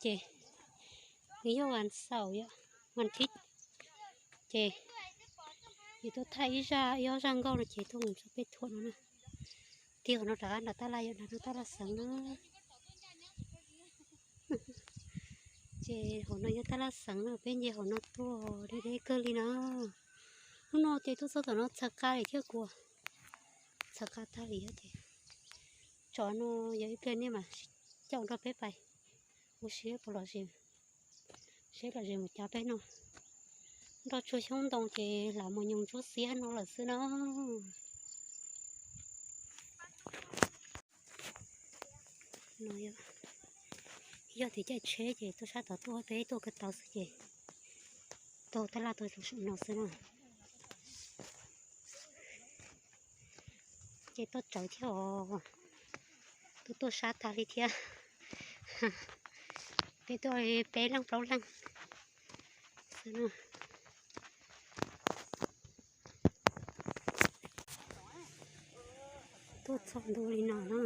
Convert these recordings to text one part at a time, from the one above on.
Ces nws yog vas xaum yom, vas thib, ces yus tuaj thaij ib zaj ib ob zaj nkauj no ces tuaj mus rau peb thuam no na. Tig hauv no rov qab nram tab laj yom, nram no tab laj xeev na. Ces hauv no yog tab laj xeev no, peb nce hauv no tuaj deb deb kawg li na. Hnub no ces tuaj txog tom no txhaws qa li thiab kuv, txhaws qa tag li thiab ces tsov no yog ib pliag nej mam coj nrog peb pais ua si puas lom zem, seb lom zem mus cav peb no. Nroj tsuag xyoob ntoo ces lam mos nyoos ntsuab xiab no lawm xwb na. No yog tim caij tsheb ces tuaj sab tod tuaj, peb tuaj ko taw xwb ces taug tab laj tuaj rau saum no xwb na. Ces tuaj tsawv thiab os, tuaj tuaj sab tag li thiab. Peb tuaj peb leej plaub leeg xwb na. Tuaj txog ntua li no na.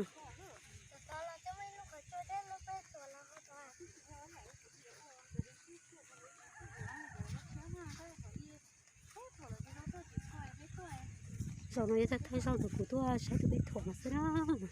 Zaum no yog thawj zaug ntawm kuv tuaj saib tus peb thuam no xwb na.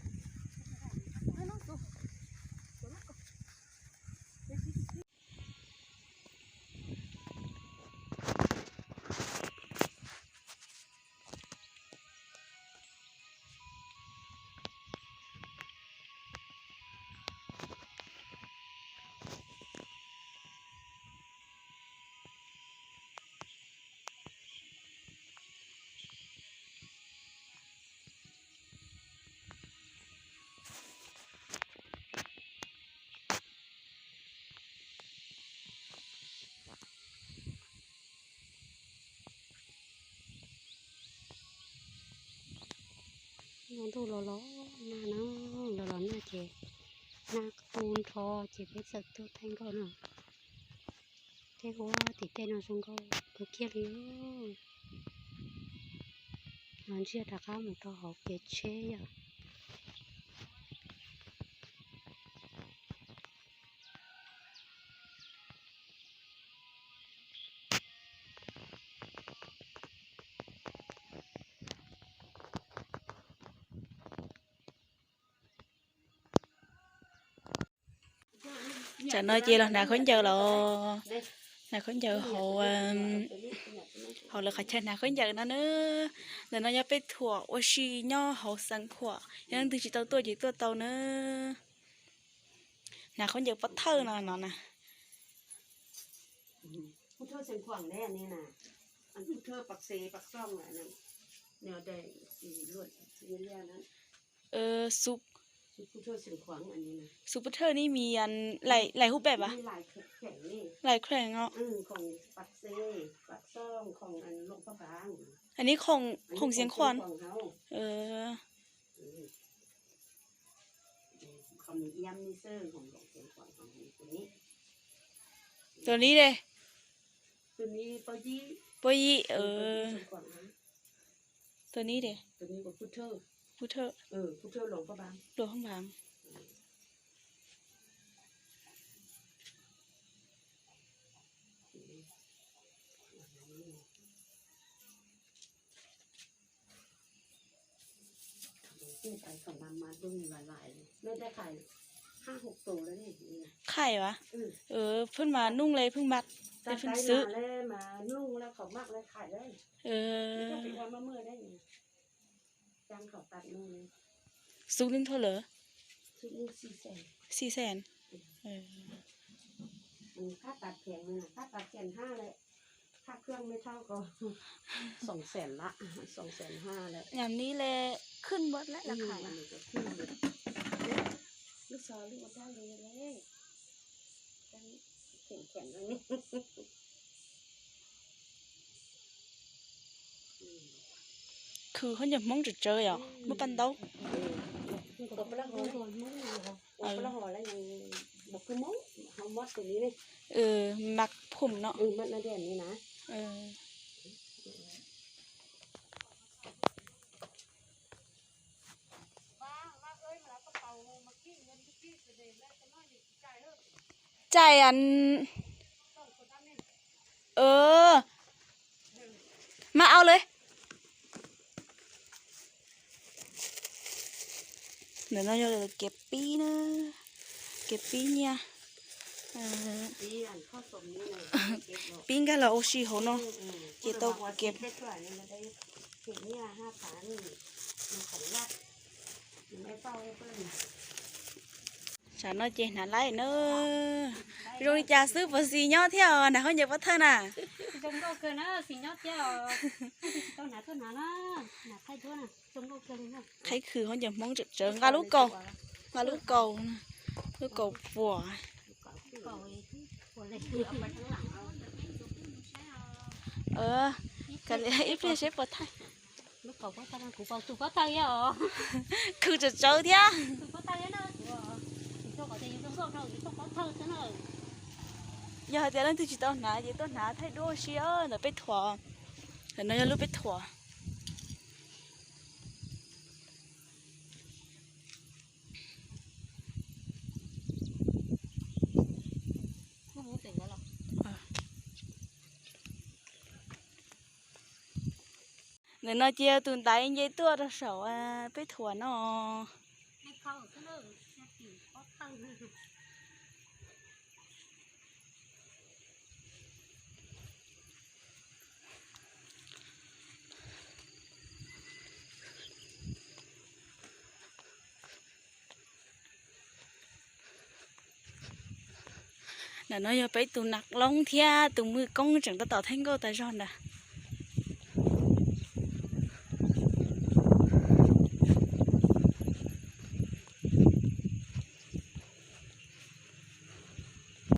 Ntuj los los nag na, los los nag ces nag tu nrho ces peb txawm tuaj thaij nkauj no. Tej huab tim tej no zoo nkauj kawg kiag li. Los ntsiag rov qab mus rau hauv kev tsheb yom. Tsam no ces los hnav khaub ncaws los, hnav khaub ncaws hauv, hauv lawv qhov chaw hnav khaub ncaws no na. Ntawm no nyob peb thuam ua si nyob hauv Xeev Khuam, yog leej twg tsis tau tuaj ces tuaj tau na. Hnav khaub ncaws pov thawj no no na. Xu, xu pov thawj ni mi laim hub pem as, laim khuem os. Ann ni khoom Xeev Khuam. Tus ni de, Pov Yim. Tus ni de, Pub Thawj, Luam Phab Npav. Khai as, phwj mas nug le phwj mat, le phwj xwb. Xub lwm thaj lawm, xi xees. Nyam ni le khwj npaum le khais. Khwv khaub ncaws Hmoob tsawv tsawv yom, muaj paj ntaub. Mas phum no. Tais, mas au lawm. Ntawm no yog kev pib na, kev pib nyiaj. Pib nkag los ua si hauv no, ces tau kev. Tsam no ces hnav laib na. Zoo li cas xwb puas xis nyob thiab os, hnav khaub ncaws pov thawj na? Qhaib khwv khaub ncaws Hmoob tsawv tsawv, nqa lub kaus, nqa lub kaus, lub kaus puas. Ib pliag seb puas thaij. Khwv tsawv tsawv thiab. Yog hais tias leej twg tsis tau hnav ces tuaj hnav thaij duab si ntawm peb thuam. Ntawm no yog lub peb thuam. Ntawm no ces tus ntaiv nce tuaj rau saum peb thuam no. Ntawm no yog peb tus nas loob thiab tus mwj koob tseem tab tom thaij nkauj tas zog ntawd.